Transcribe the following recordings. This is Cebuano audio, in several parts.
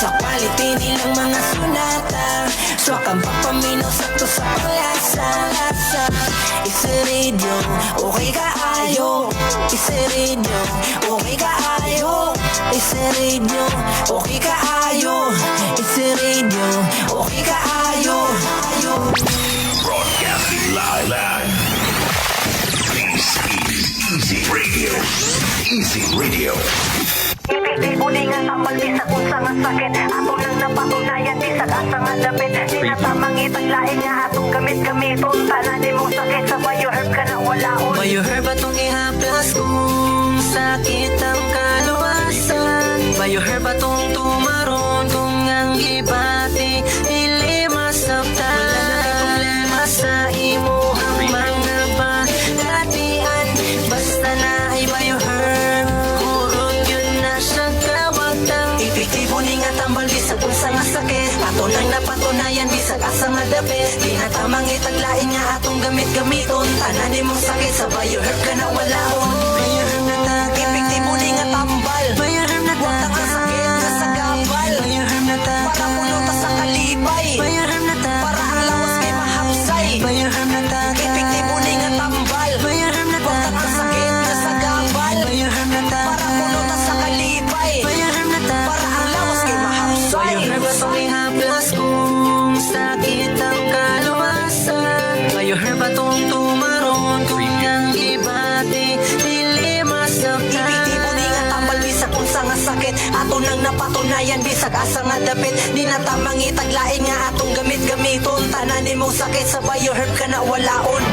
Sa quality nilang mga sunata. Swak ang pagpaminaw, sakto sa panglasa lasa. Easy Radio, okay kaayo. Easy Radio, okay kaayo. Easy Radio, okay kaayo. Easy Radio, okay kaayo. Ayo. Broadcasting live. Live. This is Easy Radio. Easy Radio. Epektibo ni nga tambal bisag unsa nga sakit. Ato nang napatunayan bisag asa nga dapit. Di na tamang itaglain nga atong gamit-gamiton. Tanan nimong sakit sa Bioherb ka na walaon. Bioherb atong ihaplas kung sakit ang kaluwasan. Bioherb atong tumaron kung ang gibati dili masabtan. Wala na problema sa imuhang mga balatian. Basta na ay Bioherb, kurot yun na siya kawagtang. Epektibo ni nga tambal bisag unsa nga sakit. Ato nang napatunayan bisag asa nga dapit. Di na tamang itaglain nga atong gamit-gamiton. Tanan nimong sakit sa Bioherb ka na walaon. Bioherb na tagay. Epektibo ni nga tambal. Bioherb na tagay. Wag ang sakit nga sa gabal. Bioherb na tagay. Para puluta sa kalipay. Bioherb na tagay. Para ang lawas kay mahapsay. Bioherb na tagay. Epektibo ni nga tambal. Bioherb na tagay. Wag ang sakit nga sa gabal. Bioherb na tagay. Para puluta sa kalipay. Bioherb na tagay. Para ang lawas kay mahapsay. Bioherb atong ihaplas kung sakit ang kaluwasan. Bioherb atong tumaron kung ang gibati dili masabtan. Epektibo ni nga tambal bisag unsa nga sakit. Ato nang napatunayan bisag asa nga dapit. Di na tamang itaglain nga atong gamit-gamiton. Tanan nimong sakit sa Bioherb ka na walaon.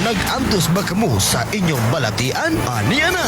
Nag-antos ba kamo sa inyong balatian? Aniya na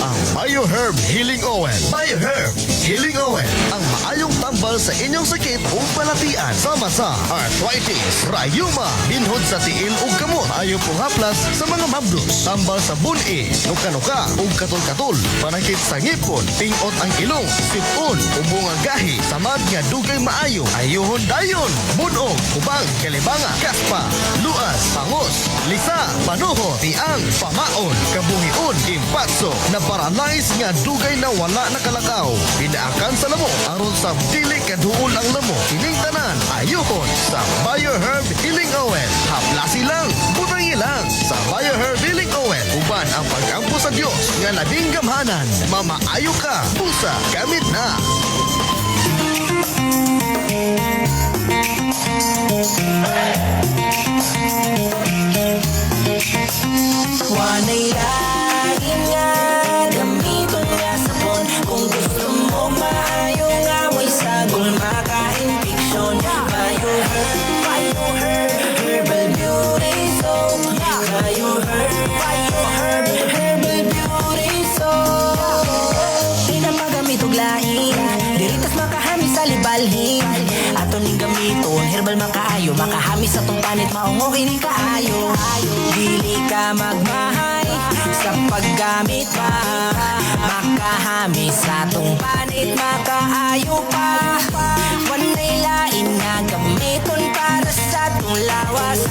ang BioHerb Healing Oil. BioHerb Healing Oil. Ang maayong tambal sa inyong sakit o balatian. Sama sa arthritis, rayuma, binhod sa tiil ug kamot. Maayo pong haplas sa mga mabdos. Tambal sa buni, nuka-nuka ug katol-katol. Panakit sa ngipon, pingot ang ilong, sipon, ubo nga gahi, samad nga dugay maayo, ayuhon dayon, bunog, kubang, kalibanga, kaspa, luas, pangos, lisa, panuho, tiang, pamaon, kabuhion, impatso, na paralyze nga dugay na wala nakalakaw, pinaakan sa lamok, aron sa dili kaduol ang lamok, kining tanan, ayuhon sa BioHerb Healing Oil. Haplasi lang, butangi lang sa BioHerb Healing Oil. Uban ang pag-ampo sa Dios nga labing gamhanan. Mamaayo ka, busa, gamit na. Wanay lain nga gamiton nga sabon. Kung gusto mo maayo nga way sagol maka-infection. Bioherb, Bioherb, herbal beauty soap. Bioherb, Bioherb, herbal beauty soap. Pinapagamit og lain, diritas makahami sa libalhin. Ato ning gamiton, herbal makaayo, makahami sa tong panit, maong okay ning kaayo. Dili ka magmahay sa paggamit pa. Makahami sa tong panit, makaayo pa. Wanay lain nga gamiton para sa tong lawas.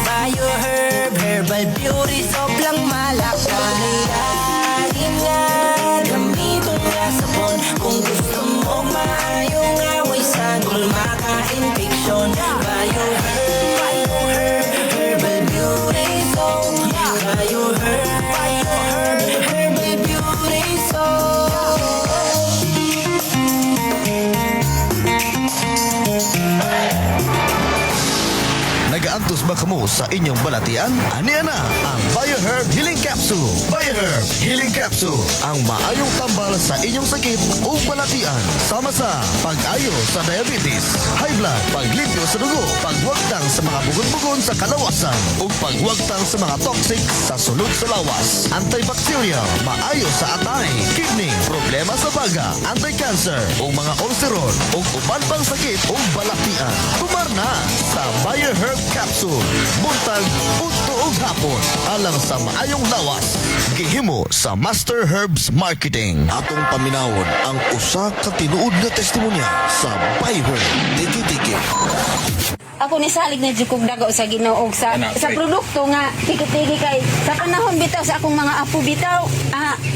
Bioherb, herbal beauty soap lang malakas. Lain nga gamiton nga sabon. Kung gusto mo maayo nga way sagol maka-infection. Bioherb, Bioherb, herbal beauty soap. Bioherb, Bioherb, herbal beauty soap. Nagaantos ba kamo sa inyong balatian? Aniya na ang BioHerb Healing Capsule. BioHerb Healing Capsule. Ang maayong tambal sa inyong sakit o balatian. Sama sa pag-ayo sa diabetes, high blood, paglimpyo sa dugo, pagwagtang sa mga bugon-bugon sa kalawasan, ug pagwagtang sa mga toxic sa sulod sa lawas. Antibacterial, maayo sa atay, kidney, problema sa baga, anti-cancer, ug mga ulceron, ug uban pang sakit o balatian. Tumar na sa BioHerb Capsule. Buntag, udto ug hapon. Alang sa maayong lawas. Gihimo sa Master Herbs Marketing. Atong paminawon ang usa ka tinuod nga testimonya sa BioHerb Tiki-Tiki. Ako ni salig na jud kog dagaw sa Ginoo sa Ana, sa okay. produkto nga tiki-tiki kay sa panahon bitaw sa akong mga apo bitaw,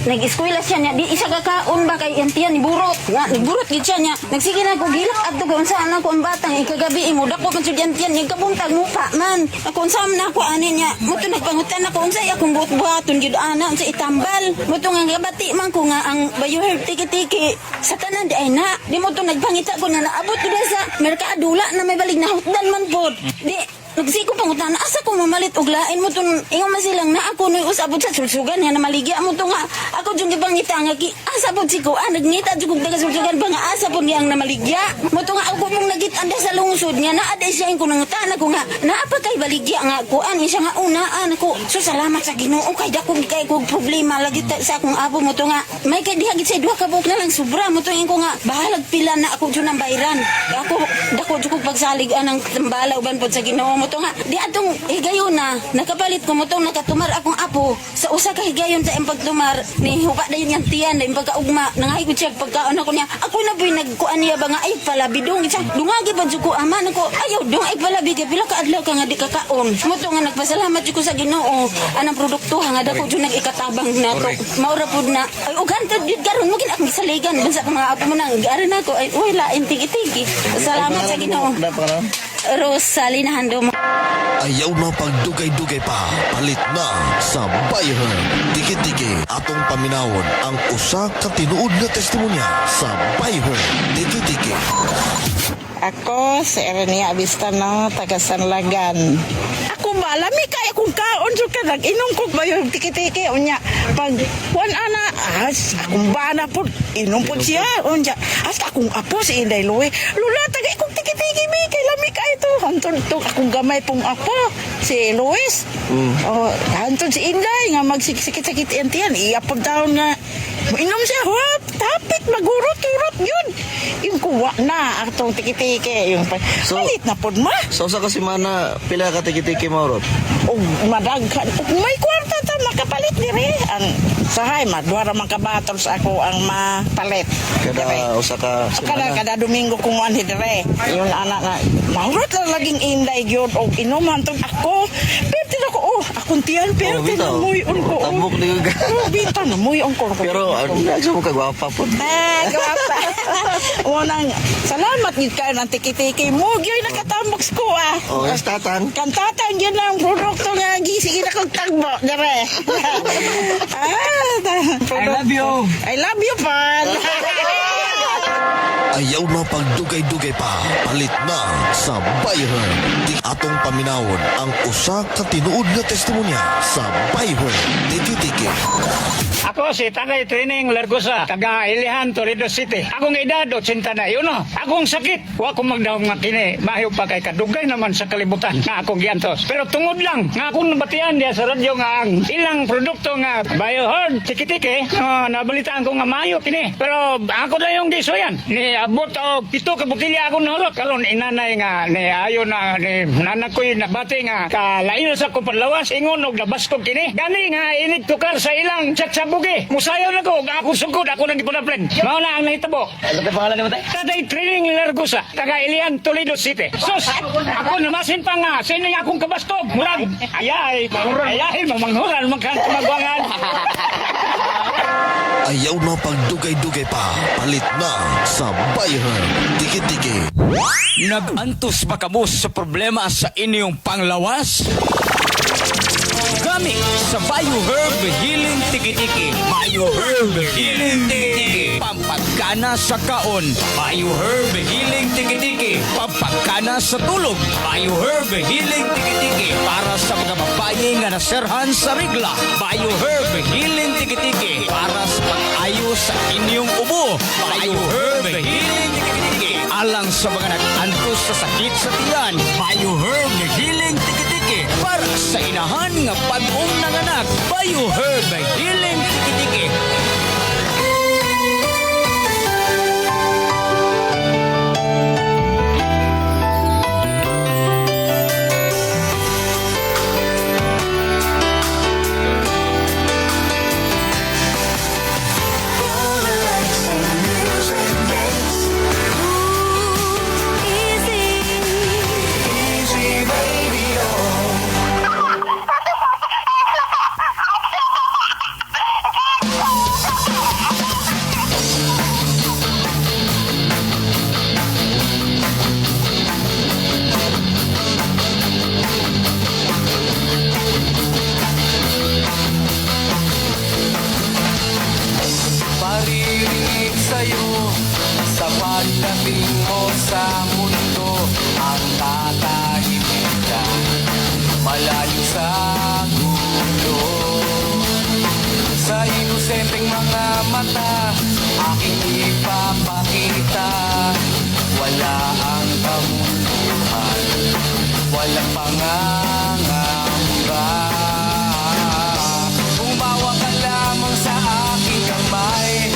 Nag-eskwela siya niya, di isa ka kaon ba kay ang tiyan niburot. Nga niburot gid siya niya. Nagsige na ko gilak adto ko unsa na ko ang batang ikagabi mo dako man jud ang tiyan niya kabuntag muka man. Ako unsa man ako ani niya. Muto nagpangutan ako unsay akong buhat-buhaton gid ana unsa itambal. Muto nga gabati man ko nga ang Bioherb tiki-tiki sa tanan di ay na. Di mo to nagpangita ko na naabot ko dahil sa merkado wala na may balig na hutdan man pod. Di nagsiko pangutan asa ko mamalit og lain mo tun ingon man silang na ako noy usabot sa sulsugan nga namaligya mo to nga ako jud gipangita nga ki asa pod si ko ah, nagngita jud kog taga sulsugan pa nga asa pod niya ang namaligya mo to nga ako mong nagit-an sa lungsod nga naa day siya ko nangutan ako nga naa pa kay baligya nga kuan siya nga unaan ako. So salamat sa Ginoo kay dako gid kay kog problema lagi sa akong apo mo to nga may kay diha gid sa duha ka buok na lang sobra mo to ko nga bahalag pila na ako jud ang bayran ako dako jud kog pagsalig anang tambala uban pod sa Ginoo mo to nga di atong higayon na nakapalit ko mo tong nakatumar akong apo sa usa ka higayon sa imong pagtumar ni huka dayon yang tiyan na imong pagkaugma nangahi ko siya pagkaon ako niya ako na boy nagkuan niya ba nga ay palabi dong siya dungagi ba jud ko ama nako ayaw dong ay palabi kay pila ka adlaw ka nga di ka kaon mo to nga nagpasalamat jud ko sa Ginoo anang produkto nga dako jud nag-ikatabang nato maura pud na ay uganta jud karon mo gid akong gisaligan bansa ka mga apo mo nang garan ako ay uy lain tigi-tigi salamat sa Ginoo. Rosalina Handom. Ayaw na pagdugay-dugay pa, palit na sa Bioherb. Tiki-tiki atong paminawon ang usa ka tinuod nga testimonya sa Bioherb. Tiki-tiki. Ako, si Erenia Abistano, taga Sanlagan. Ako ba, lami kaya kung kaon so ka, nag-inom ko ba yung tiki-tiki, unya. Pag, kuan ana, as, akong bana po, inom po siya, unya. As, akong apo si Inday Luwe. Lula, taga ikong tiki-tiki, mi, kay lami kayo to. Hanton to, akong gamay pong apo, si Luis. Oh, hanton si Inday, nga magsiksikit-sakit yan tiyan, iapod taon nga. Inom siya, hop, tapit, magurot-urot yun. Yung kuwa na, atong tiki-tiki. Yung, So- palit na pod ma. Sa usa ka semana, pila ka tiki-tiki maurot? Og madaghan. Og may kwarta ta makapalit diri. Ang sahay, madwara man ka bottles ako ang mapalit. Kada Dire. usa ka Kada semana. kada Domingo kung anhi dire. Yung anak na mahurot na laging inday gyud og inuman tong ako. Pero ko oh, akong tiyan pero Oh, bitaw. tinamuyon ko. oh. Tambok ni ka. Oh, bitaw namuyon ko. Pero ano sa mo kagwapa po. Ah, gwapa. Unang salamat gid kayo ng tiki-tiki mo. Gyud nakatambok ko ah. Oh, yes, tatang. Kantatan yun ang produkto nga gisige na kong tagbo dire. Ah, I love you. I love you, Pan. Ayaw na pagdugay-dugay pa, palit na sa Bioherb. Di atong paminawon ang usa ka tinuod nga testimonya sa Bioherb. Tiki-tiki. Ako si Tatay Trining Largosa, taga Ilihan, Toledo City. Akong edad, 81. Akong sakit, wa ko magdahom nga kini. Mahiw pa kay kadugay naman sa kalibutan nga akong giantos. Pero tungod lang, nga akong nabatian diya sa radyo nga ang ilang produkto nga Bioherd, tiki-tiki, nabalitaan ko nga mayo kini. Pero ako na yung gisuyan. Ni abot og 7 ka botilya akong nahurot. Karon inanay nga ni ayo na ni nanak ko'y nabati nga kalain sa akong panlawas ingon og nabaskog kini. Gani nga inig tukar sa ilang tsabugi. Musayaw na ko, og akong sugod, ako nang gipanaplen. Mao na ang nahitabo. Ano ka pangalan mo tayo? Tatay Trining Largosa, taga Ilian, Toledo City. Sus, ako namasin pa nga, sining akong kabaskog. Murag, ayay, ayahin, mamanghuran, magkang kumagwangan. Ayaw na pagdugay-dugay pa, palit na sa Bioherb. Tiki-tiki. Nag-antos ba kamo sa problema sa inyong panglawas? Gamit sa BioHerb Healing Tiki-Tiki. BioHerb Healing Tiki-Tiki. Pampagana sa kaon. BioHerb Healing Tiki-Tiki. Pampagana sa tulog. BioHerb Healing Tiki-Tiki. Para sa mga babae nga naserhan sa regla. BioHerb Healing Tiki-Tiki. Para sa pag-ayo sa inyong ubo. BioHerb Healing Tiki-Tiki. Alang sa mga nag-antos sa sakit sa tiyan. BioHerb Healing Tiki-Tiki. Para sa inahan nga pag-ong nanganak. BioHerb Healing Tiki-Tiki. Ipaglating mo sa mundo ang katahimikan, malayo sa gulo. Sa inosenteng mga mata, aking ipapakita, wala ang kamunduhan, walang pangangamba. Humawak ka lamang sa aking kamay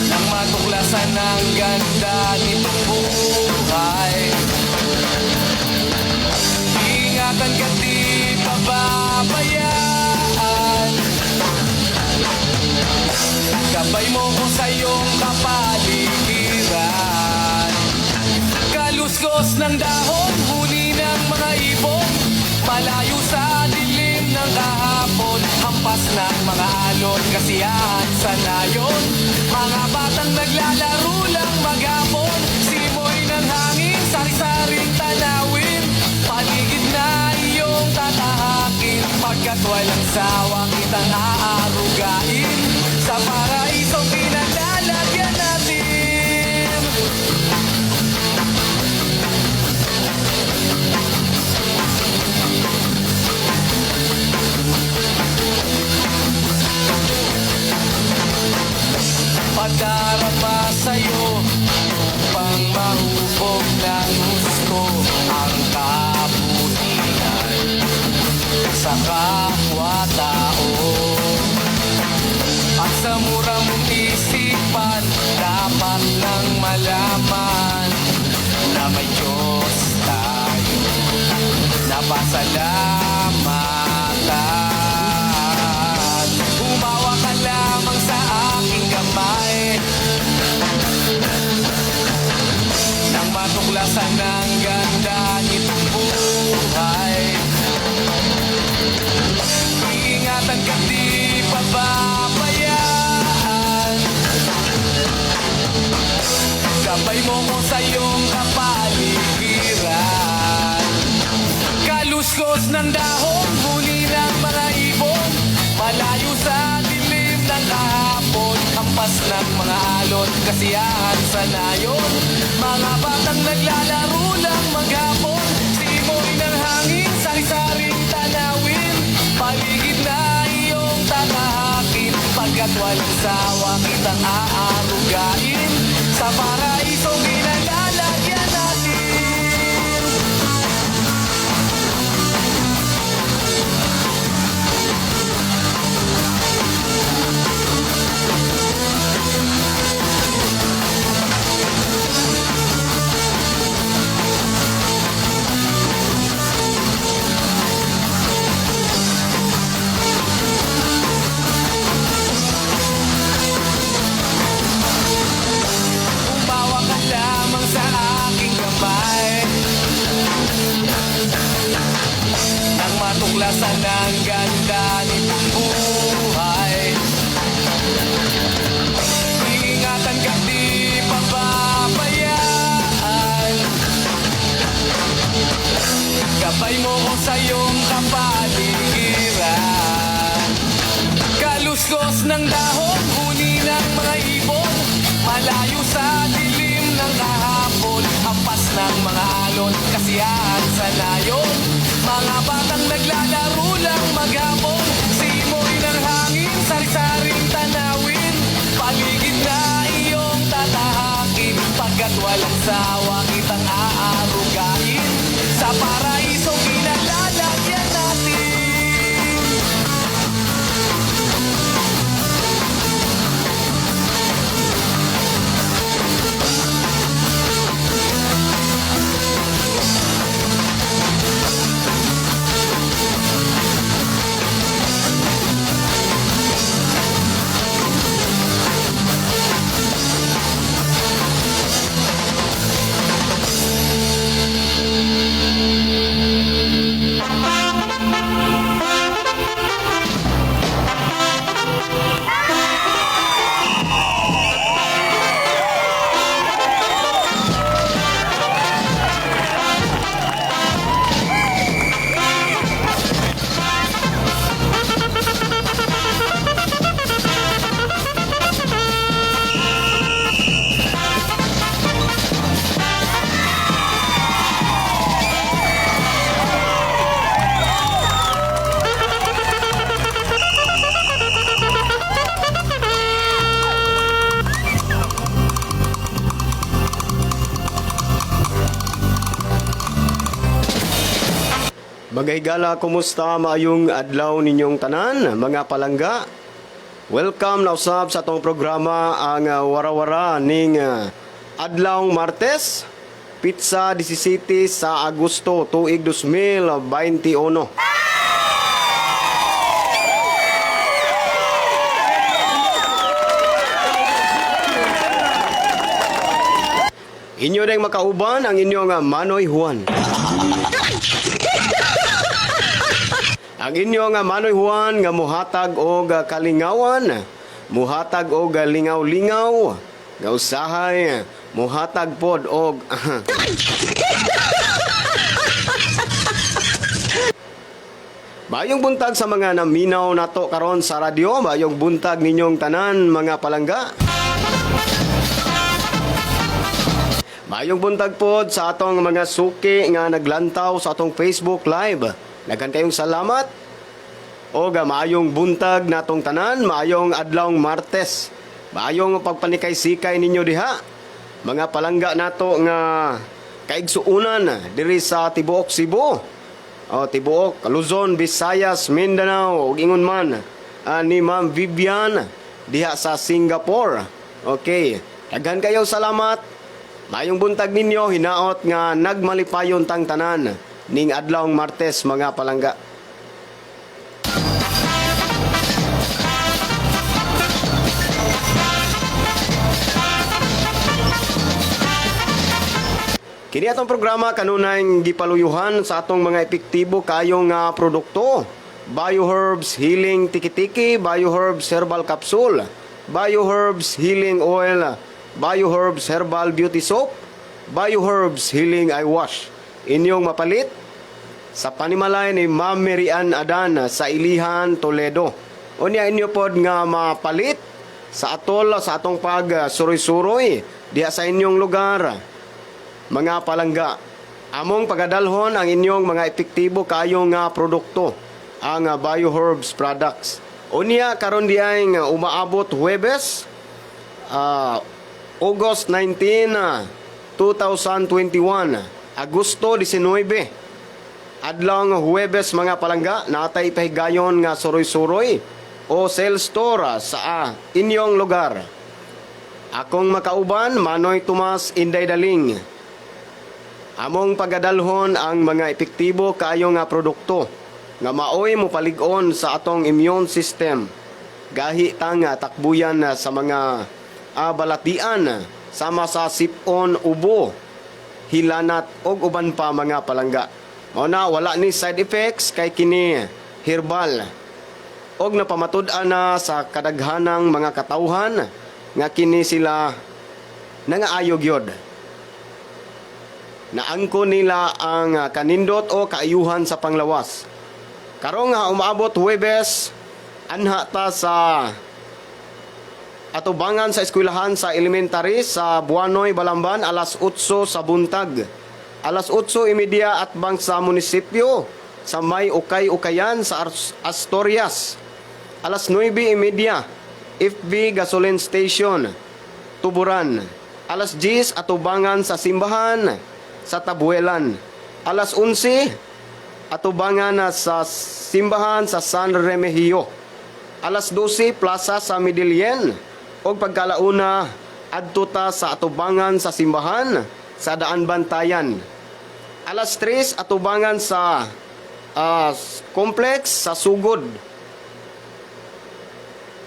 nang matuklasan ang ganda nitong buhay. Ingatan ka, di pababayaan. Gabay mo ko sa iyong kapaligiran. Kaluskos ng dahon, huni ng mga ibon, malayo sa dilim ng kahapon. Hampas ng mga alon, kasiyahan sa nayon. Mga batang naglalaro lang maghapon. Simoy ng hangin, sari-saring tanawin. Paligid na iyong tatahakin, pagkat walang sawa kitang aarugain sa paraisong pinalalagyan natin. Padarama sa'yo upang mahubog ng gusto ang kabutihan sa kapwa-tao. At sa mura mong isipan, dapat nang malaman na may Diyos tayo na pasalamatan. Humawa ka lamang sa aking kamay nang matuklasan ang ganda nitong buhay. Iingatan ka, di pababayaan. Gabay mo ko sa iyong kapaligiran. Kaluskos ng dahon, huni ng mga ibon, malayo sa dilim ng kahapon. Hampas ng mga alon, kasiyahan sa nayon. Mga batang naglalaro lang maghapon. Simoy ng hangin, sari-saring tanawin. Paligid na iyong tatahakin, pagkat walang sawa kitang aarugain sa paraisong kinalalagyan natin. Umawa ka lamang sa aking kamay nang matuklasan ang ganda nitong buhay. Iingatan ka, di pababayaan. Gabay mo ko sa iyong kapaligiran. Kaluskos ng dahon, huni ng mga ibon, malayo sa dilim ng kahapon. Hampas ng mga alon, kasiyahan sa nayon. Mga batang naglalaro lang maghapon. Simoy ng hangin, sari-saring tanawin. Paligid na iyong tatahakin, pagkat walang sawa kitang aarugain sa paraisong kinalalagyan natin. Mga higala, kumusta maayong adlaw ninyong tanan, mga palangga? Welcome na usab sa atong programa ang Warawara ning adlawng Martes, Pizza 17 sa Agosto tuig 2021. Inyo ring makauban ang inyong Manoy Juan. Ang inyong Manoy Juan nga muhatag og kalingawan, muhatag og lingaw-lingaw, nga usahay muhatag pod og Maayong buntag sa mga naminaw nato karon sa radyo, maayong buntag ninyong tanan mga palangga. Maayong buntag pod sa atong mga suki nga naglantaw sa atong Facebook Live. Daghan kayong salamat. O maayong buntag natong tanan, maayong adlawng Martes. Maayong pagpanikay-sikay ninyo diha. Mga palangga nato nga kaigsuunan diri sa tibuok Cebu. O tibuok Luzon, Visayas, Mindanao ug ingon man ni Ma'am Vivian diha sa Singapore. Okay. Daghan kayong salamat. Maayong buntag ninyo, hinaot nga nagmalipayon tang tanan ning adlawng Martes mga palangga. Kini atong programa kanunay gipaluyuhan sa atong mga epektibo kayong nga produkto. Bioherbs Healing Tiki-Tiki, Bioherbs Herbal Capsule, Bioherbs Healing Oil, Bioherbs Herbal Beauty Soap, Bioherbs Healing Eye Wash. Inyong mapalit sa panimalay ni Ma'am Mary Ann Adan sa Ilihan, Toledo. Unya inyo pod nga mapalit sa atol sa atong pag suroy-suroy diha sa inyong lugar. Mga palangga, among pagadalhon ang inyong mga epektibo kayo nga produkto, ang Bioherbs products. Unya karon diay nga umaabot Huwebes, August 19, 2021, Agosto 19. Adlawng Huwebes mga palangga, natay pahigayon nga suroy-suroy o sales store sa inyong lugar. Akong makauban, Manoy Tomas Inday Daling. Among pagadalhon ang mga epektibo kaayo nga produkto nga maoy mopalig-on sa atong immune system. Gahi ta nga takbuyan sa mga balatian sama sa sipon, ubo, hilanat og uban pa mga palangga. Mao na wala ni side effects kay kini herbal. Og napamatud-an na sa kadaghanang mga katawhan nga kini sila nangaayo gyud. Naangko nila ang kanindot o kaayuhan sa panglawas. Karong nga umaabot Huwebes, anha ta sa atubangan sa eskwelahan sa elementary sa Buanoy, Balamban, alas 8 sa buntag. Alas 8:30 atbang sa munisipyo sa may Ukay-Ukayan sa Asturias. Alas 9:30 FB Gasoline Station, Tuburan. Alas 10 atubangan sa simbahan sa Tabuelan. Alas 11 atubangan na sa simbahan sa San Remigio. Alas 12 plaza sa Medellin. Og pagkalauna adto ta sa atubangan sa simbahan sa Daan Bantayan. Alas 3 atubangan sa complex sa Sugod.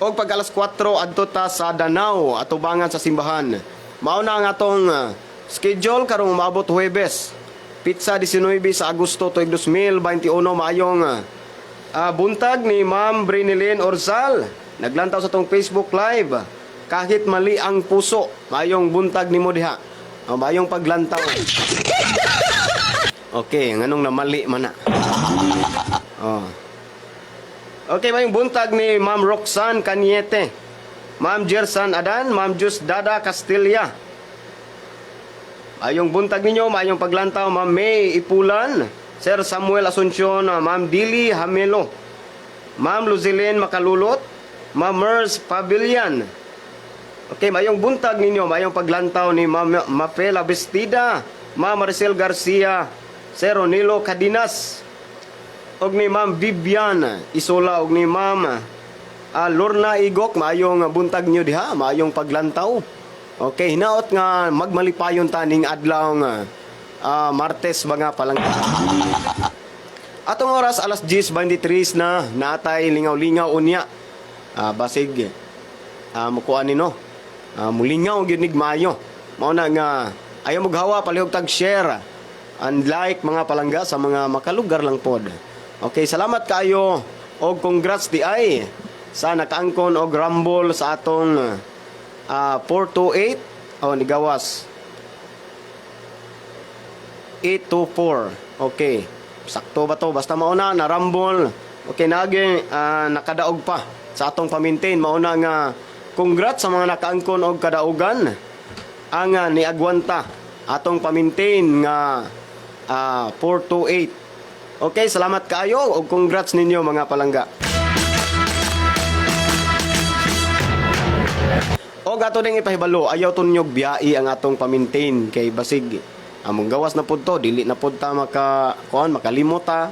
Og pag alas 4 adto ta sa Danao atubangan sa simbahan. Mao na ang atong schedule karong umaabot Huwebes. Pizza 19 sa Agosto tuig 2021. Maayong buntag ni Ma'am Brinilyn Orzal. Naglantaw sa atong Facebook Live. Kahit mali ang puso, maayong buntag nimo diha. Maayong paglantaw. Okay, nganong namali man na. Oh. Okay, maayong buntag ni Ma'am Roxanne Caniete, Ma'am Jersan Adan, Ma'am Jus Dada Castilla. Maayong buntag ninyo, maayong paglantaw, Ma'am May Ipulan, Sir Samuel Asuncion, Ma'am Dili Hamelo, Ma'am Luzilene Makalulot, Ma'am Mers Pavilion. Okay, maayong buntag ninyo, maayong paglantaw ni Ma'am Mafela Vestida, Ma'am Maricel Garcia, Sir Ronilo Cadinas. Og ni Ma'am Vivian Isola og ni Ma'am Lorna Igok, maayong buntag nyo diha, maayong paglantaw. Okay, hinaot nga magmalipayon ta ning adlaw Martes, mga palangga. Atong oras alas 10:23 na, natay lingaw-lingaw unya. Basig mukuan nino. Mulingaw gyud nig maayo. Mao na nga ayaw moghawa, palihog tag share and like, mga palangga, sa mga makalugar lang pod. Okay, salamat kaayo og congrats di ay sa nakaangkon og rumble sa atong 428, oh, nigawas 824. Okay. Sakto ba to? Basta mauna na rumble. Okay, nagi nakadaog pa sa atong pamintain. Mauna nga congrats sa mga nakaangkon og kadaugan. Ang niagwanta atong pamintain nga 428. Okay, salamat kaayo og congrats ninyo, mga palangga. O ato ding ipahibalo, ayaw tunyog biyai ang atong pamintain kay basig among gawas na pud to, dili na pud ta maka kuan, makalimot ta.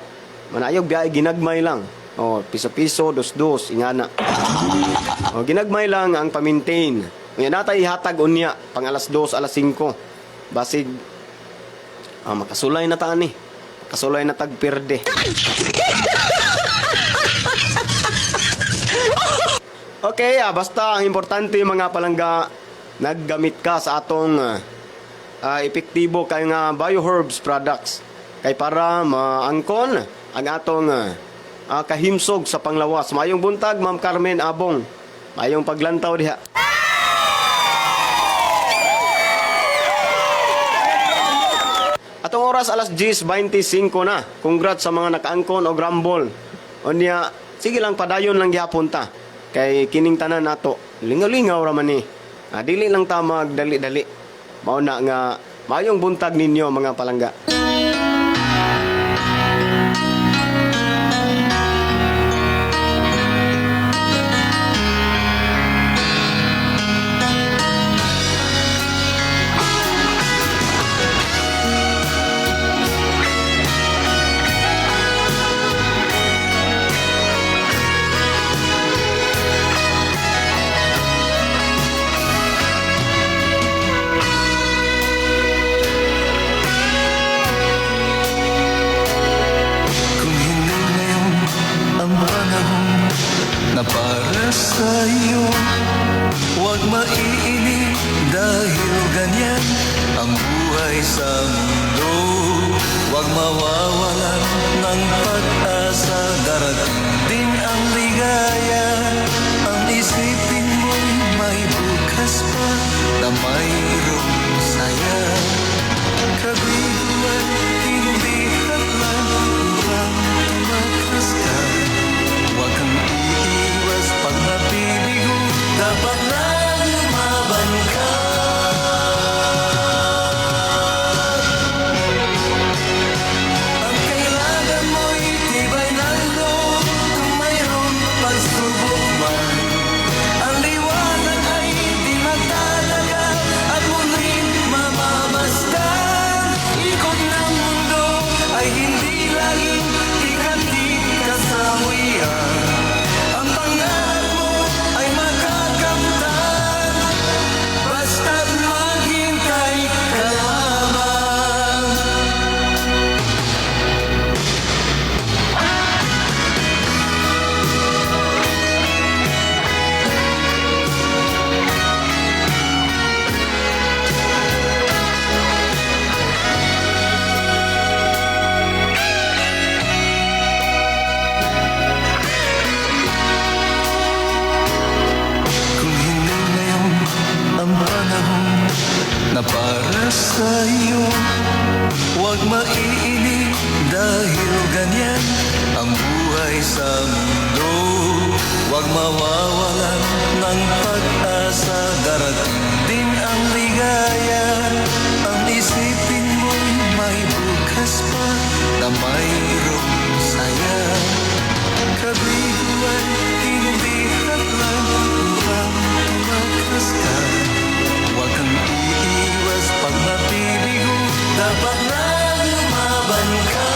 Manayaw biyai, ginagmay lang. Oh, piso-piso, dos-dos, ingana. Oh, ginagmay lang ang pamintain. Unya natay ihatag unya pang alas 2, alas 5. Basig makasulay na ta ani. Makasulay na tag perde. Okay, basta ang importante, mga palangga, naggamit ka sa atong epektibo kay nga bioherbs products kay para maangkon ang atong kahimsog sa panglawas. Mayong buntag, Ma'am Carmen Abong. Mayong paglantaw diha. Atong oras alas 10:25 na. Congrats sa mga nakaangkon og rumble. Unya, sige lang, padayon lang gihapon ta. Kay kining tanan nato, lingaw-lingaw ra man ni. Dili lang ta magdali-dali. Mao na nga maayong buntag ninyo, mga palangga. Kung hindi ngayon ang panahon na para sa'yo, huwag maiinip dahil ganyan ang buhay sa mundo. Huwag mawawalan ng pag-asa, darating din ang ligaya. Ang isipin mo'y may bukas pa na mayroong saya. Kabiguan, hindi hadlang upang tumakas ka. Huwag kang iiwas pag nabibigo, dapat lang lumaban ka. Ang kailangan mo'y tibay ng loob kung mayroon pagsubok man. Ang liwanag ay di magtatagal at muling mamamasdan. Ikot ng mundo ay hindi laging tikantik kasawian. Ang pangarap mo ay makakamtan basta't maghintay ka lamang. Kung hindi ngayon ang panahon na para sa'yo, huwag maiinip dahil ganyan ang buhay sa mundo. Huwag mawawalan ng pag-asa, darating din ang ligaya. Ang isipin mo'y may bukas pa na mayroong saya. Kabiguan, hindi hadlang upang tumakas ka. Huwag kang iiwas pag nabibigo, dapat lang lumaban ka.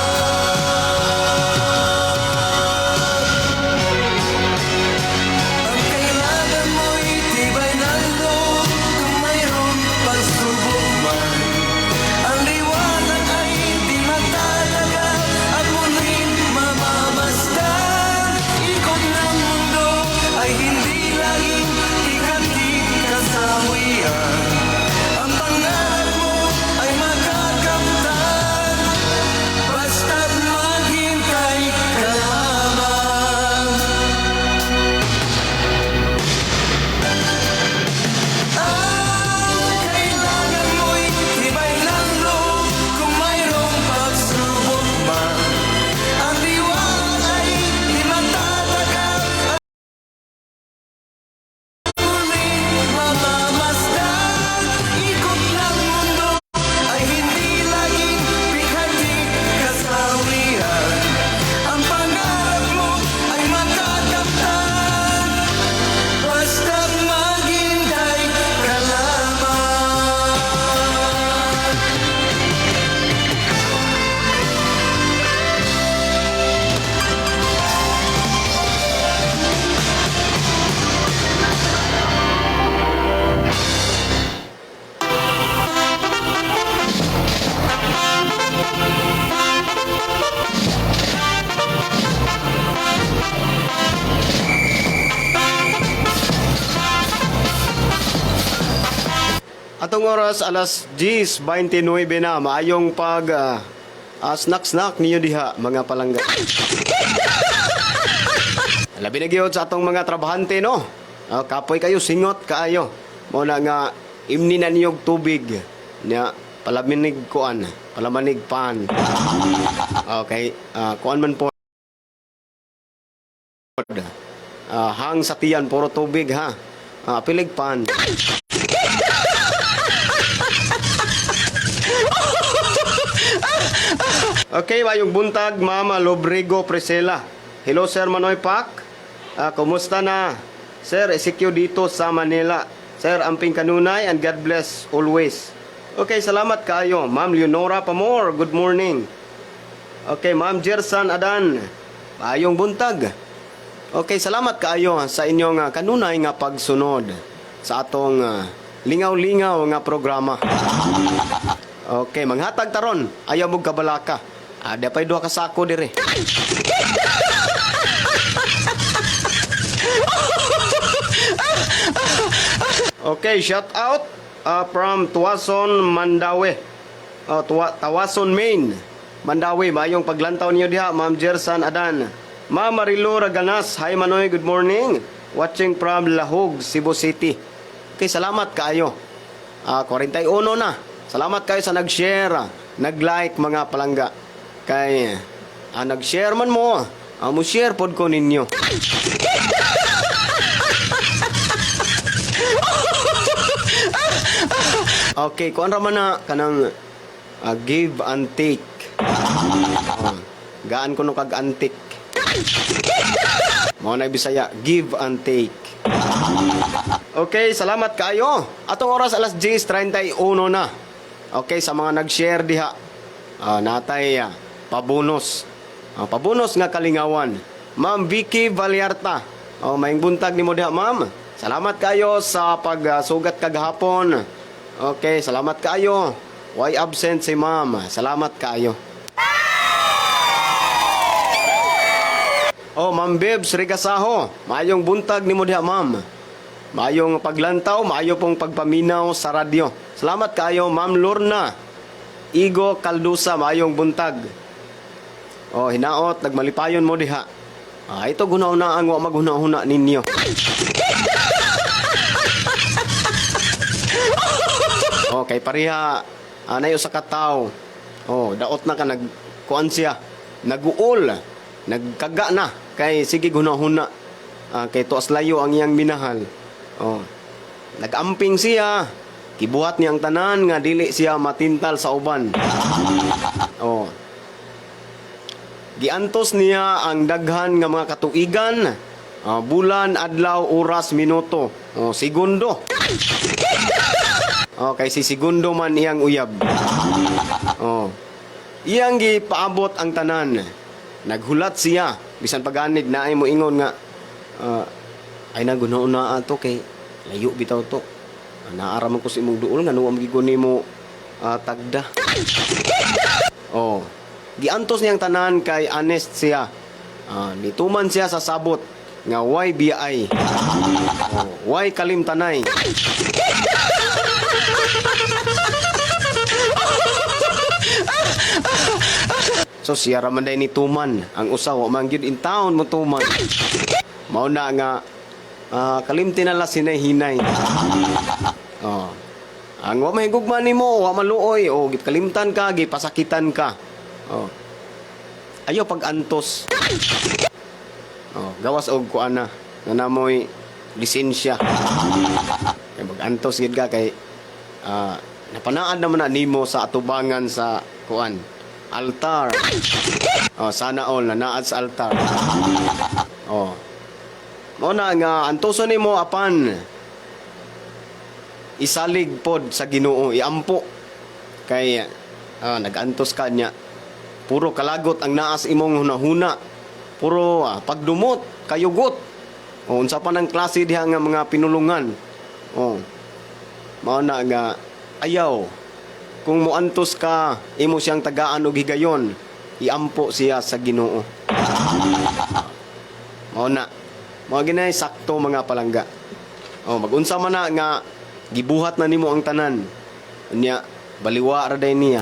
Atong oras alas 10:29 na, maayong pag snack-snack ninyo diha mga palangga. Labi na gyud sa atong mga trabahante, no. Kapoy kayo, singot kaayo. Mao na nga imni na niyog tubig nya palaminig kuan, palamanig pan. Okay, kuan man po. Hang sa tiyan puro tubig ha. Pilig pan. Okay, mayong buntag, Mama Lobrigo Priscilla. Hello, Sir Manoy Pak. Kumusta na? Sir, Ezekiel dito sa Manila. Sir, amping kanunay and God bless always. Okay, salamat kaayo. Ma'am Leonora Pamor, good morning. Okay, Ma'am Jersan Adan. Mayong buntag. Okay, salamat kaayo sa inyong kanunay nga pagsunod sa atong lingaw-lingaw nga programa. Okay, manghatag taron. Ayaw mo kabalaka. Ada pa'y duha ka sako dire. Okay, shout out from Tuason, Mandaue. Oh, Tawason, Main. Mandaue, mayong paglantaw niyo diha, Ma'am Jersan Adan. Ma'am Marilu Raganas, hi Manoy, good morning. Watching from Lahug, Cebu City. Okay, salamat kaayo. 41 na. Salamat kayo sa nag-share, nag-like mga palangga. Kay nag-share man mo, mo share pod ko ninyo. Okay, kuan ra man na kanang give and take. Gaan ko no kag antik. Mao na Bisaya, give and take. Okay, salamat kaayo. Atong oras alas 10:31 na. Okay, sa mga nag-share diha. Natay pabonus. Pabonus nga kalingawan. Ma'am Vicky Vallarta. Oh, maayong buntag nimo diha, ma'am. Salamat kayo sa pagsugat kagahapon. Okay, salamat kaayo. Why absent si ma'am? Salamat kaayo. Oh, Ma'am Bebs Regasaho. Maayong buntag nimo diha, ma'am. Maayong paglantaw, maayo pong pagpaminaw sa radyo. Salamat kaayo, Ma'am Lorna. Igo Caldusa, maayong buntag. Oh, hinaot, nagmalipayon mo diha. Ito guna-una ang wa maghuna-huna ninyo. Okay, pareha anay usa ka tawo. Oh, daot na ka nagkuan siya. Naguol, nagkaga na kay sige guna-huna. Kay tuas layo ang iyang minahal. Oh. Nagamping siya. Gibuhat niya ang tanan nga dili siya matintal sa uban. Oh. Giantos niya ang daghan nga mga katuigan, bulan, adlaw, oras, minuto, oh, segundo. Oh, kay si segundo man iyang uyab. Oh. Iyang gipaabot ang tanan. Naghulat siya bisan paganig naay mo ingon nga ay naguna-una ato kay layo bitaw to. Naara man ko sa imong duol nga nuwa magigon nimo tagda. Oh. Giantos niyang tanan kay honest siya. Nituman siya sa sabot nga why BI. Oh, why kalimtanay. So siya ra man day ni tuman ang usa wa man gyud in town mo tuman. Mao na nga kalimti na la sinay hinay. Oh. Ang wa mahigugma nimo, wa maluoy o gikalimtan ka, gipasakitan ka. Oh. Ayo pag-antos. Oh, gawas og kuan na nga namoy lisensya. Kay mag-antos gid ka kay napanaad naman na nimo sa atubangan sa kuan altar. Oh, sana all na naad sa altar. Oh. Mao na nga antoson nimo apan isalig pod sa Ginoo, iampo kay nag-antos ka niya. Puro kalagot ang naas imong hunahuna. Puro pagdumot, kayugot. O unsa pa nang klase diha nga mga pinulungan. O mao na nga ayaw kung moantos ka imo siyang tagaan og higayon, iampo siya sa Ginoo. Mao na. Mao ginay sakto mga palangga. O magunsa man na nga Gibuhat na nimo ang tanan. Unya, baliwa ra day niya.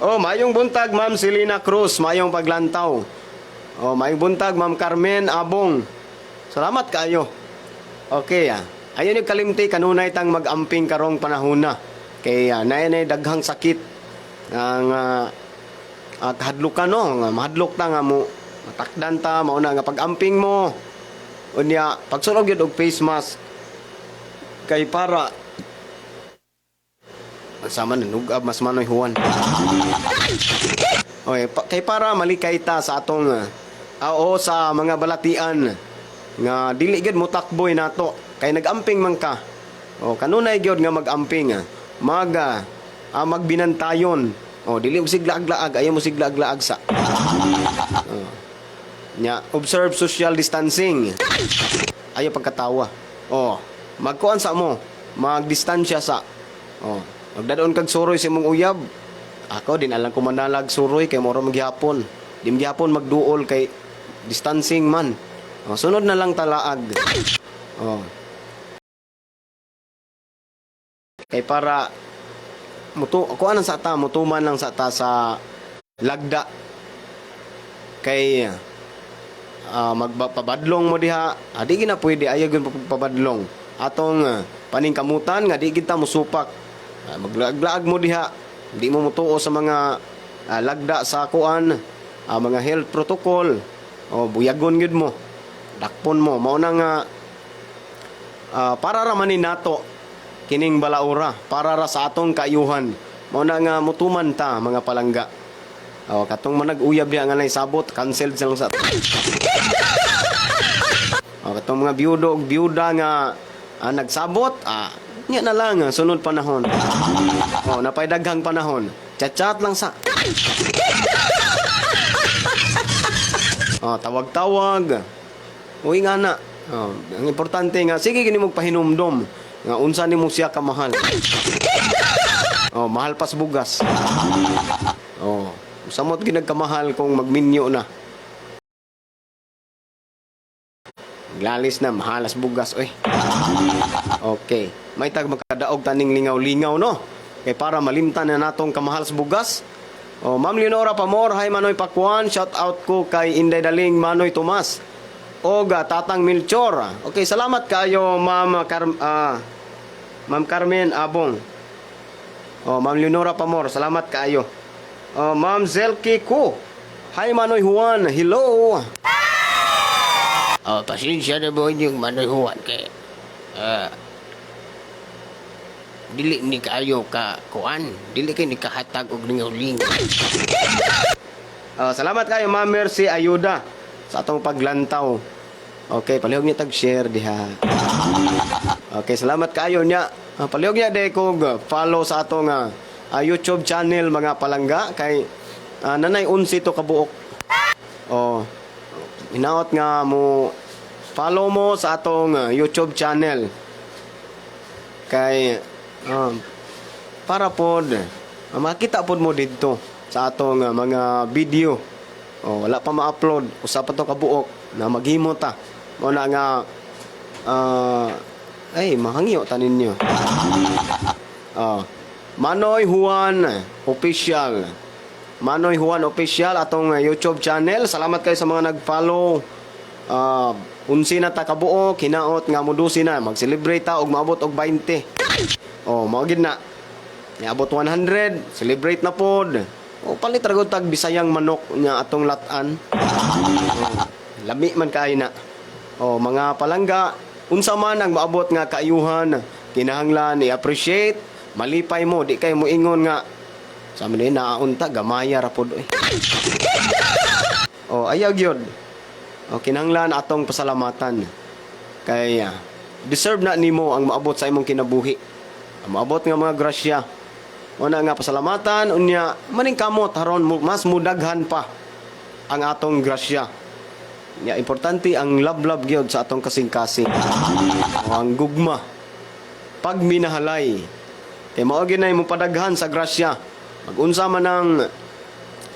Oh, mayong buntag Ma'am Selena Cruz, mayong paglantaw. Oh, mayong buntag Ma'am Carmen Abong. Salamat kaayo. Okay ah. Ayon yung kalimti kanunay tang mag-amping karong panahona. Kay naay nay daghang sakit ang kahadlukan no, nga mahadlok ta nga mo matakdan ta mao na nga pag-amping mo. Unya, pagsulog gyud og face mask kay para sama nanugab mas manoy Juan. Okay, kay para malikay ta sa atong o sa mga balatian nga dili gyud mo takboy nato kay nagamping man ka. O kanunay gyud nga magamping magbinantayon. O dili og siglaag-laag, ayaw mo siglaag-laag sa. O, nya observe social distancing. Ayaw pagkatawa. O magkuan sa mo, magdistansya sa. O magdadon kag suroy sa imong uyab. Ako din alam ko manalag suroy kay moro magyapon. Di magyapon magduol kay distancing man. O, sunod na lang talaag. O. Kay para mutu kuan lang sa ta, mutuman lang sa ta sa lagda. Kay magpabadlong mo diha, di gina pwede ayaw gyud pabadlong. Atong paningkamutan nga di gid ta musupak. Maglaag-laag mo diha, di mo mutuo sa mga lagda sa kuan, mga health protocol. O buyagon gyud mo. Dakpon mo mao na nga para ra man ni nato kining balaura, para ra sa atong kaayuhan. Mao na nga mutuman ta mga palangga. O katong manag-uyab diha nga sabot, cancel silang sa. O katong mga biyudo ug biyuda nga nagsabot, nya na lang sunod panahon. O napay daghang panahon. Chat-chat lang sa. O tawag-tawag. Uy nga na. O, ang importante nga sige gini mo pahinumdom nga unsa nimo siya kamahal. O mahal pas bugas. O samot ginagkamahal kung magminyo na. Glalis na mahalas bugas oy. Okay. May tag makadaog taning lingaw-lingaw no. Kay para malimtan na natong kamahal sa bugas. O Ma'am Leonora Pamor, hi Manoy Pakwan, shout out ko kay Inday Daling Manoy Tomas. Og Tatang Melchor. Okay, salamat kaayo Ma'am Ma'am Carmen Abong. O Ma'am Leonora Pamor, salamat kaayo. O Ma'am Zelky Ko. Hi Manoy Juan, hello. Oh, pasensya na mo inyong Manoy Juan kay dili ni kaayo ka kuan, dili kay ni kahatag og lingaw-lingaw. Salamat kayo Ma'am Mercy Ayuda sa atong paglantaw. Okay, palihog niya tag share diha. Okay, salamat kayo niya. Palihog niya day kog follow sa atong YouTube channel mga palangga kay nanay unsi to kabuok. Oh, hinaot nga mo follow mo sa atong YouTube channel. Kay para pod makita pod mo didto sa atong mga video. Oh, wala pa ma-upload, usa pa to kabuok na maghimo ta. Mo na nga ay mahangyo ta ninyo. Oh, Manoy Juan Official. Manoy Juan Official atong YouTube channel. Salamat kayo sa mga nag-follow. Unsi na ta kabuok, hinaot nga modusi na, mag-celebrate ta og maabot og 20. Oh, mao gid na. Niabot 100, celebrate na pod. O palit ra gud tag Bisayang manok nya atong latan. Oh, lami man kaayo na. Oh, mga palangga, unsa man ang maabot nga kaayuhan, kinahanglan i-appreciate, malipay mo, di kay mo ingon nga sa amin naunta gamaya ra pod oy. Oh, ayaw gyud. Oh, kinahanglan atong pasalamatan. Kay deserve na nimo ang maabot sa imong kinabuhi. Ang maabot nga mga grasya. Una nga pasalamatan, unya maning kamot haron mas mudaghan pa ang atong grasya. Nya importante ang love-love gyud sa atong kasing-kasing. O ang gugma. Pagminahalay. Kay mao gyud na imong padaghan sa grasya. Magunsa man ang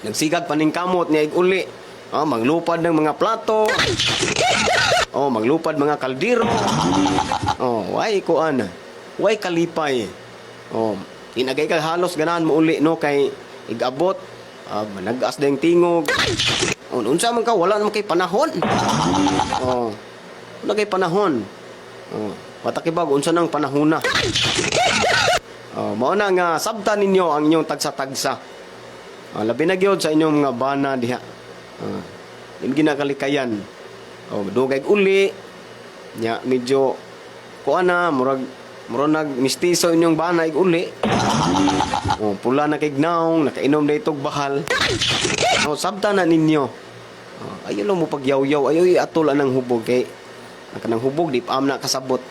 Nagsigag paningkamot niya uli. Oh, maglupad ng mga plato. Oh, maglupad mga kaldero. Oh, why kuan? Why kalipay? Oh, inagay ka halos ganahan mo uli no kay igabot, managas dayong tingog. Oh, unsa man ka, wala naman kay panahon. Oh, wala kay panahon. Oh, patakibag unsa nang panahona. Oh, mao na nga sabta ninyo ang inyong tagsa-tagsa. Oh, labi na gyud sa inyong mga bana diha. Oh, ginakalikayan. Oh, dugay uli. Nya medyo kuan na murag murag nag mistiso inyong bana ig uli. Oh, pula na kay gnaong, nakainom na itog bahal. Oh, sabta na ninyo. Oh, ayaw lang mo pagyaw-yaw, ayaw iatol anang hubog kay ang kanang hubog di pa am na kasabot.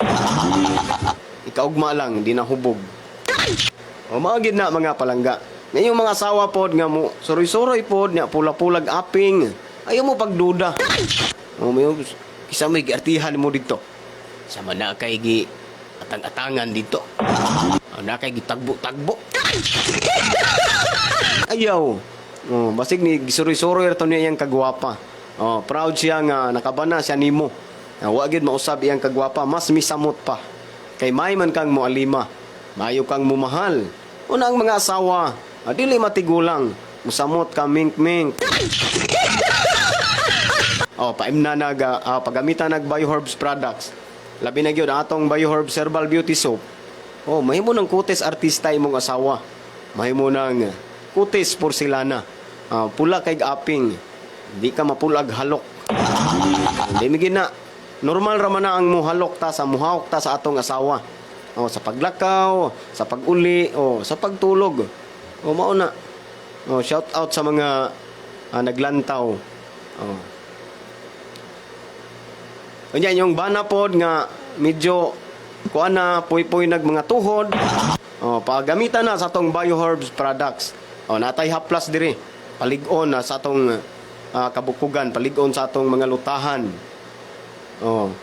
Ikaugma lang, di na hubog. O mao gid na mga palangga. Ngayong mga asawa pod nga mo suroy-suroy pod nya pula-pulag aping. Ayaw mo pagduda. O may kisa may giartihan mo dito. Sama na kay gi atang-atangan dito. Na kay gitagbo-tagbo. Ayaw. O, basig ni gisuroy-suroy ra to niya iyang kagwapa. O, proud siya nga nakabana siya nimo. Wa gid mausab iyang kagwapa, mas misamot pa. Kay may man kang moalima, maayo kang mumahal. Una ang mga asawa, dili matigulang, musamot ka mink-mink. Oh, paimna nag pagamitan nag Bioherbs products. Labi na gyud atong Bioherbs Herbal Beauty Soap. Oh, mahimo ng kutis artista imong asawa. Mahimo ng kutis porselana. Pula kay aping. Di ka mapulag halok. Hindi mi gina. Normal ra man na ang muhalok ta sa muhawk ta sa atong asawa. Oh, sa paglakaw, sa pag-uli, oh, sa pagtulog. Oh, mao na. Oh, shout out sa mga naglantaw. Oh. Unya yung bana pod nga medyo kuan na puy-puy nag mga tuhod. Oh, pagamitan na sa atong Bioherbs products. Oh, natay haplas diri. Palig-on na sa atong kabukugan, palig-on sa atong mga lutahan. Oh,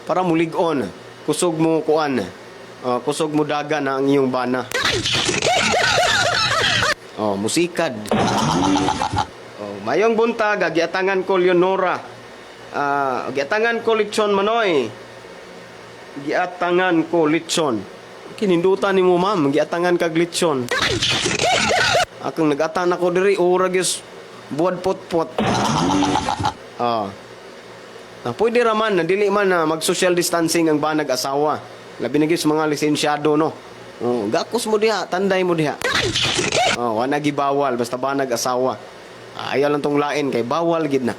para mulig-on, kusog mo kuan. Oh, kusog mo dagan na ang iyong bana. Oh, musikad. Oh, mayong buntag, giatangan ko Leonora. Giatangan ko lechon manoy. Giatangan ko lechon. Kinindutan nimo ma'am, giatangan kag lechon. Akong nagatan ako diri ora gyud buwad potpot. Ah. Na pwede ra man na dili man na mag social distancing ang banag asawa. Labi na gyud sa mga lisensyado no. Oh, gakos mo diha, tanday mo diha. Oh, wala gibawal basta banag asawa. Ayaw lang tong lain kay bawal gid na.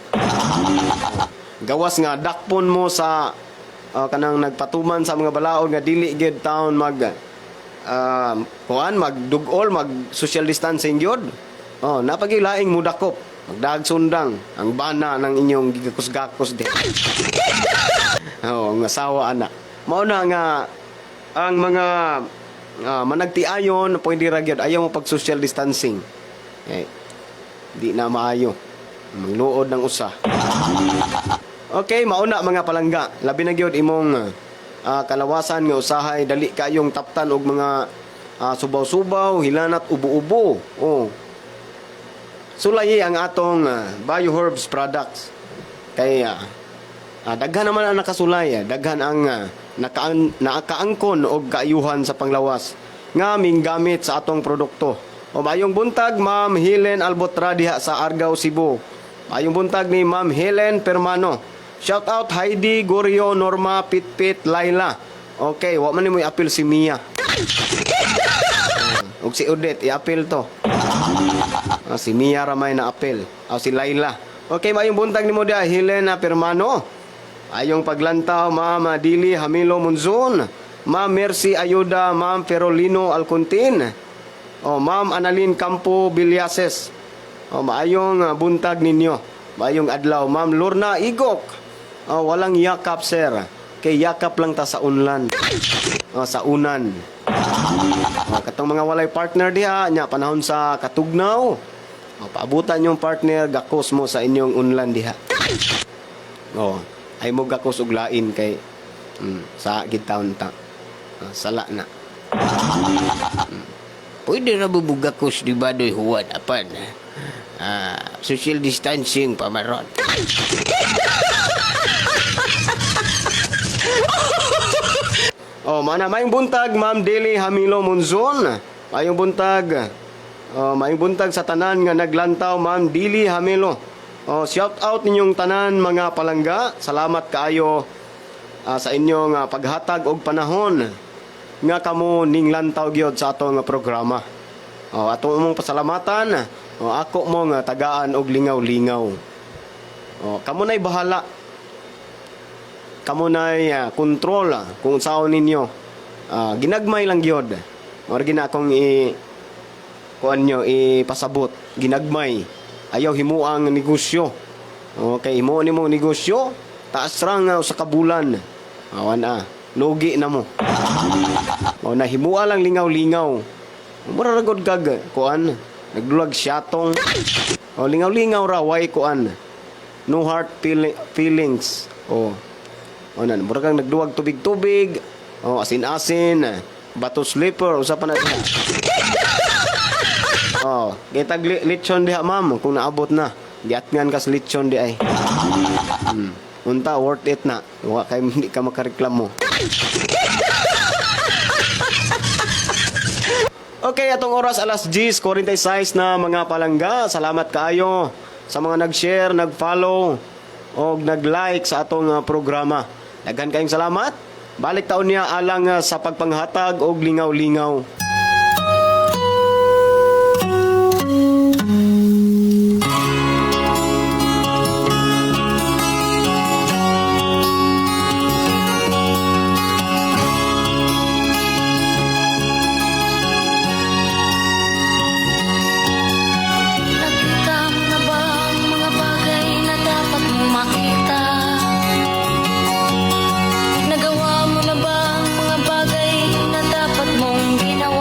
Gawas nga dakpon mo sa kanang nagpatuman sa mga balaod nga dili gid taon mag kuan magdugol mag social distancing gyud. Oh, napagilaing mudakop, magdag sundang ang bana ng inyong gigakos-gakos di. Oh, ang asawa ana. Mao na nga ang mga managtiayon pwede ra gyud ayaw mo pag social distancing. Eh, di na maayo. Mangluod ng usa. Okay, mauna mga palangga. Labi na gyud imong kalawasan nga usahay dali kayong taptan og mga subaw-subaw, hilanat, ubo-ubo. Oh. Sulayi ang atong Bioherbs products. Kay daghan naman ang nakasulay, daghan ang nakaangkon og kaayuhan sa panglawas nga minggamit sa atong produkto. O maayong buntag Ma'am Helen Albotra diha sa Argao, Cebu. Maayong buntag ni Ma'am Helen Permano. Shout out Heidi Gorio Norma Pitpit Laila. Okay, wa man nimo i-appeal si Mia. Ug si Odette i-appeal to. Si Mia ramay na appeal. Si Laila. Okay, maayong buntag nimo diha Helena Permano. Ayong paglantaw Ma'am Dili Hamilo Monzon, Ma'am Mercy Ayuda, Ma'am Ferolino Alcontin. Oh, Ma'am Annalyn Campo Vilyases. Oh, maayong buntag ninyo. Maayong adlaw, Ma'am Lorna Igok. Oh, walang yakap, sir. Kay yakap lang ta sa unlan. Oh, sa unan. Oh, katong mga walay partner diha nya panahon sa katugnaw. Oh, paabutan yung partner gakos mo sa inyong unlan diha. Oh, ay mo gakos og lain kay sa gid taon ta. Sala na. Pwede ra bubugakos di ba doy huwad apan. Ah, social distancing pa maron. Oh, mana maayong buntag, Ma'am Deli Hamilo Monzon. Maayong buntag. Oh, maayong buntag sa tanan nga naglantaw, Ma'am Dili Hamilo. Oh, shout out ninyong tanan, mga palangga. Salamat kaayo sa inyong paghatag og panahon nga kamo ning lantaw gyud sa atong programa. Oh, ato mong pasalamatan. Oh, ako mong tagaan og lingaw-lingaw. Oh, kamo na'y bahala, kamo na'y kontrol kung saon ninyo. Ginagmay lang gyud. Mao gina akong i kuan nyo, ipasabot. Ginagmay. Ayaw himuang negosyo. Okay, himuon nimo negosyo, taas ra nga usa ka bulan. Awan ah, lugi na mo. O na himua lang lingaw-lingaw. Mura ra gud kag kuan, nagdulag syatong. O lingaw-lingaw ra way kuan. No hard feelings. O. O na, mura kang nagduwag tubig-tubig. O asin-asin, bato slipper, usa pa na siya. Oh, kitag lechon diha, ma'am, kung naabot na. Giatngan kas lechon di ay. Unta worth it na. Wa kay hindi ka makareklamo. Okay, atong oras alas 10:46 na, mga palangga. Salamat kaayo sa mga nag-share, nag-follow og nag-like sa atong programa. Daghan kayong salamat. Balik taon niya alang sa pagpanghatag og lingaw-lingaw. Nakita mo na ba ang mga bagay na dapat mong makita? Nagawa mo na ba ang mga bagay na dapat mong ginawa?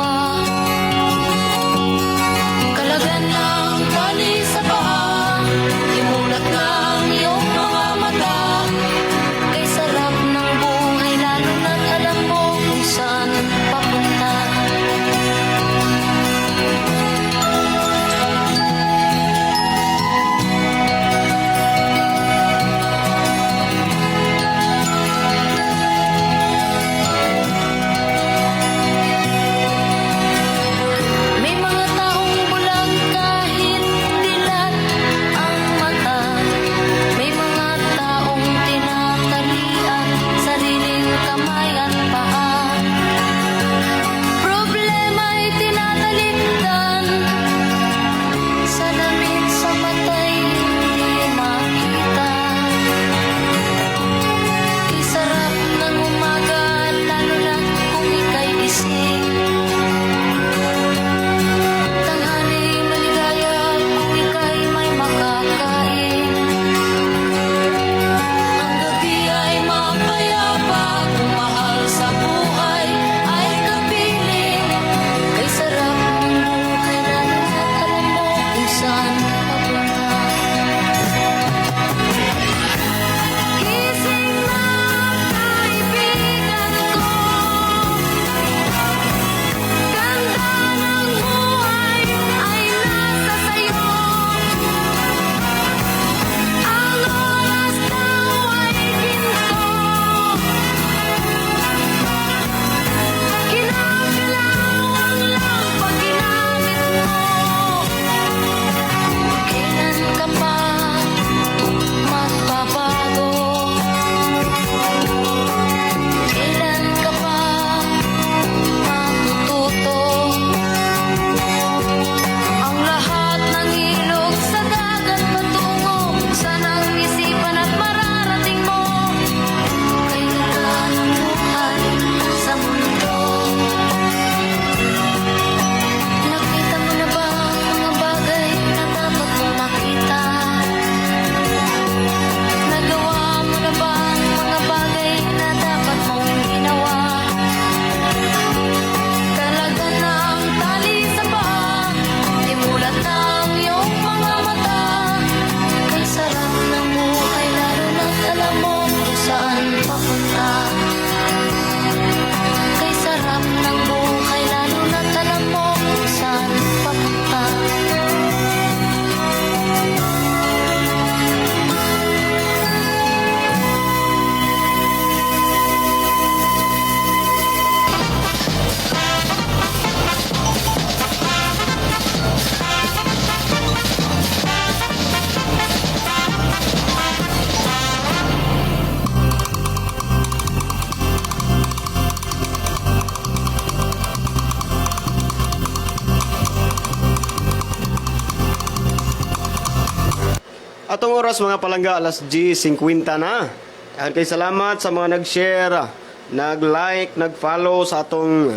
Atong oras, mga palangga, alas 10:50 na. Daghan kay salamat sa mga nag-share, nag-like, nag-follow sa atong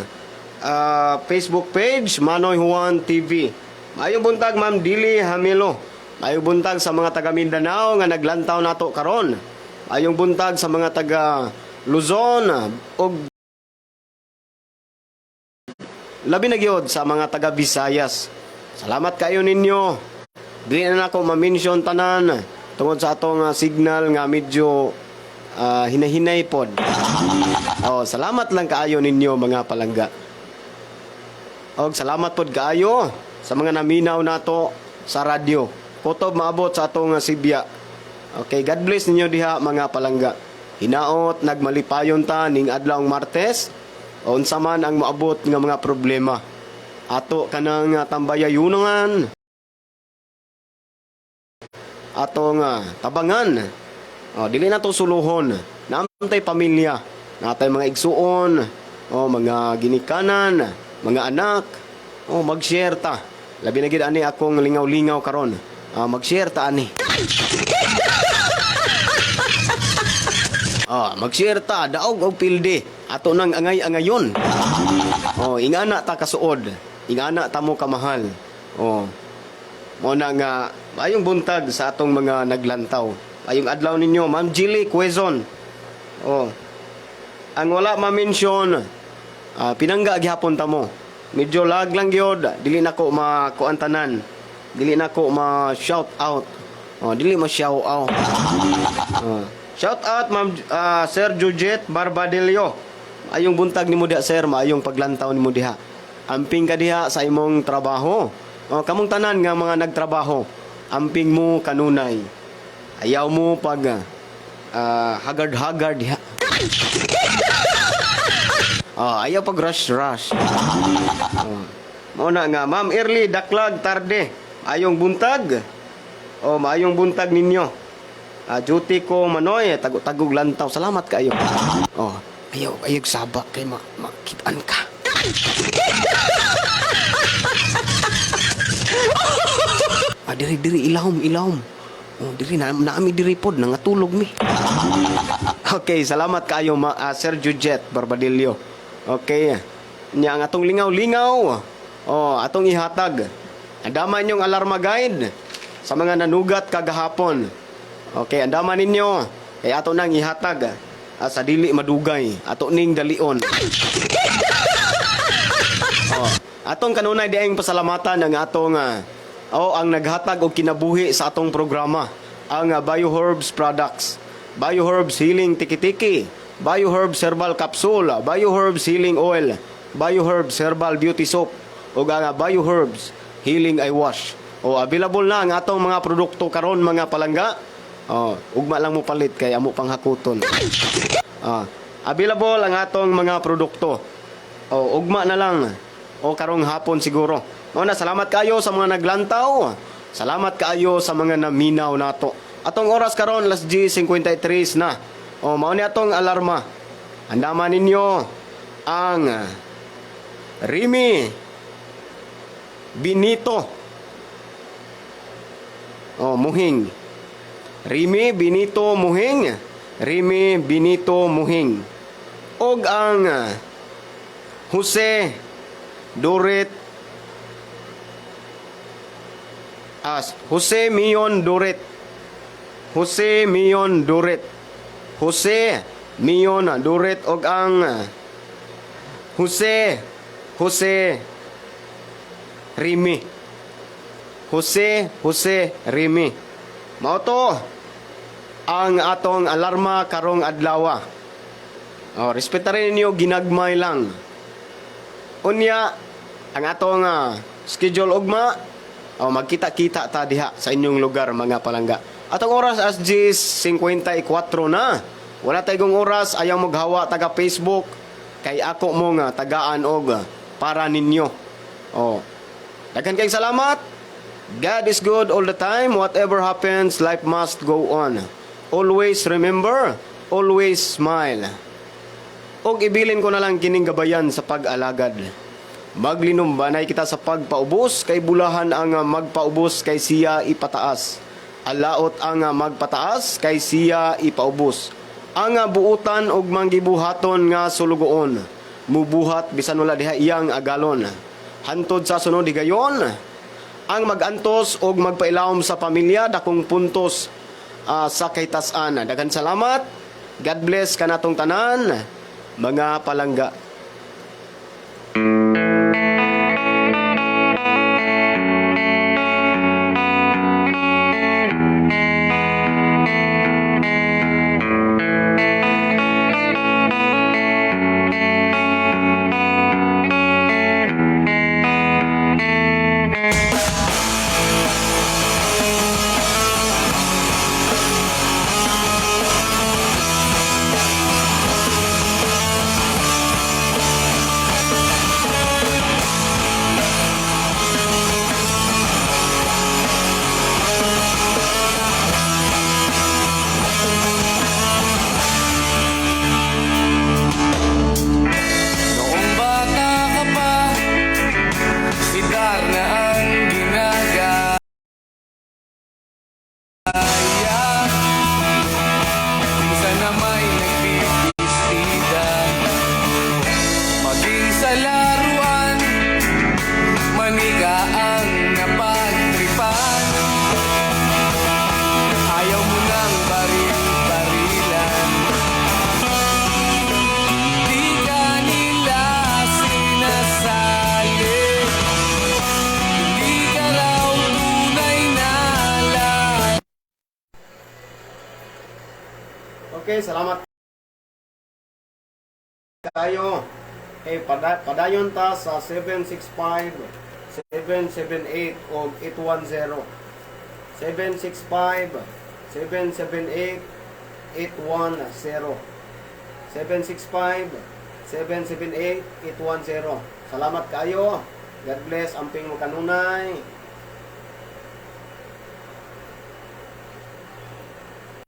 Facebook page, Manoy Juan TV. Maayong buntag, Ma'am Dili Hamilo. Maayong buntag sa mga taga Mindanao nga naglantaw nato karon. Maayong buntag sa mga taga Luzon ug labi na gyud sa mga taga Visayas. Salamat kayo ninyo. Dili na nako ma-mention tanan tungod sa atong signal nga medyo hinahinay pod. Oh, salamat lang kaayo ninyo, mga palangga. Og salamat pod kaayo sa mga naminaw nato sa radyo. Kutob maabot sa atong sibya. Okay, God bless ninyo diha, mga palangga. Hinaot nagmalipayon ta ning adlawng Martes. O unsa man ang moabot nga mga problema. Ato kanang tambayayunangan. Atong tabangan. O, dili na to suluhon. Naa man tay pamilya. Naa tay mga igsuon. O, mga ginikanan. Mga anak. O, mag-share ta. Labi na gid ani akong lingaw-lingaw karon. Ah, mag-share ta ani. Ah, mag-share ta, daog og pildi. Ato nang angay-angayon. Oh, ingana ta kasuod. Ingana ta mo kamahal. Oh. Mo na nga maayong buntag sa atong mga naglantaw. Maayong adlaw ninyo, Ma'am Jilly Quezon. Oh. Ang wala ma-mention, pinangga gihapon ta mo. Medyo lag lang gyud, dili nako makuan tanan. Dili nako ma-shout out. Oh, dili ma-shout out. Oh. Shout out, Ma'am Sir Jujet Barbadillo. Maayong buntag nimo diha, sir, maayong paglantaw nimo diha. Amping ka diha sa imong trabaho. Oh, kamong tanan nga mga nagtrabaho, amping mo kanunay. Ayaw mo pag hagard-hagard diha. Oh, ayaw pag rush rush. Oh. Mao na nga, Ma'am Early Daklag Tarde. Ayong buntag. Oh, maayong buntag ninyo. Ah, duty ko, Manoy, tagog-tagog lantaw. Salamat kayo. Oh, ayaw ayaw saba kay makitaan ka. Ah, diri diri ilahom ilahom. Oh, diri na naami diri pod nangatulog mi. Okay, salamat kayo Sir Jujet Barbadillo. Okay. Nya ang atong lingaw-lingaw. Oh, atong ihatag. Andama inyong alarma guide sa mga nanugat kagahapon. Okay, andama ninyo. Kay ato nang ihatag sa dili madugay. Ato ning dalion. Oh, atong kanunay diayng pasalamatan ang atong oh, ang naghatag og kinabuhi sa atong programa, ang Bioherbs products. Bioherbs Healing Tiki-Tiki, Bioherbs Herbal Capsule, Bioherbs Healing Oil, Bioherbs Herbal Beauty Soap, ug ang Bioherbs Healing Eye Wash. O, available na ang atong mga produkto karon, mga palangga. Oh, ugma lang mo palit kay amo pang hakuton. Ah, available ang atong mga produkto. O, ugma na lang. O karong hapon siguro. Mao na, salamat kayo sa mga naglantaw. Salamat kaayo sa mga naminaw nato. Atong oras karon, las 10:53 na. O, mao ni atong alarma. Andama ninyo ang Rimi Benito. O, Muhing. Rimi Benito Muhing. Rimi Benito Muhing. Og ang Jose Doret As Jose Mion Doret. Jose Mion Doret. Jose Mion Doret og ang Jose Jose Rimi. Jose Jose Rimi. Mao to ang atong alarma karong adlaw. Oh, respetarin ninyo ginagmay lang. Unya, ang atong schedule ugma, oh, magkita-kita ta diha sa inyong lugar, mga palangga. Atong oras as 54 na. Wala tayong oras, ayaw maghawa taga Facebook kay ako mo nga tagaan og para ninyo. Oh. Daghan kayong salamat. God is good all the time. Whatever happens, life must go on. Always remember, always smile. Og ibilin ko na lang kining gabayan sa pag-alagad. Maglinumbanay kita sa pagpaubos kay bulahan ang magpaubos kay siya ipataas. Alaot ang magpataas kay siya ipaubos. Ang buutan og manggibuhaton nga sulugoon, mubuhat bisan wala diha iyang agalon. Hantod sa sunod higayon, ang magantos og magpailawom sa pamilya dakong puntos sa kahitasan. Daghan salamat. God bless kanatong tanan, mga palangga. Noong bata ka pa, sigar na ang ginagaya. Minsan na may nagbibistida, maging sa laruan, manika ang napagtripan. Ayaw mo nang baril-barilan. Di ka nila sinasali. Hindi ka raw tunay na lalaki. Okay, salamat tayo. Eh, padayon ta sa 765, 778 o 810. 765, 778, 810. 765, 778, 810. Salamat kayo. God bless. Amping mo kanunay.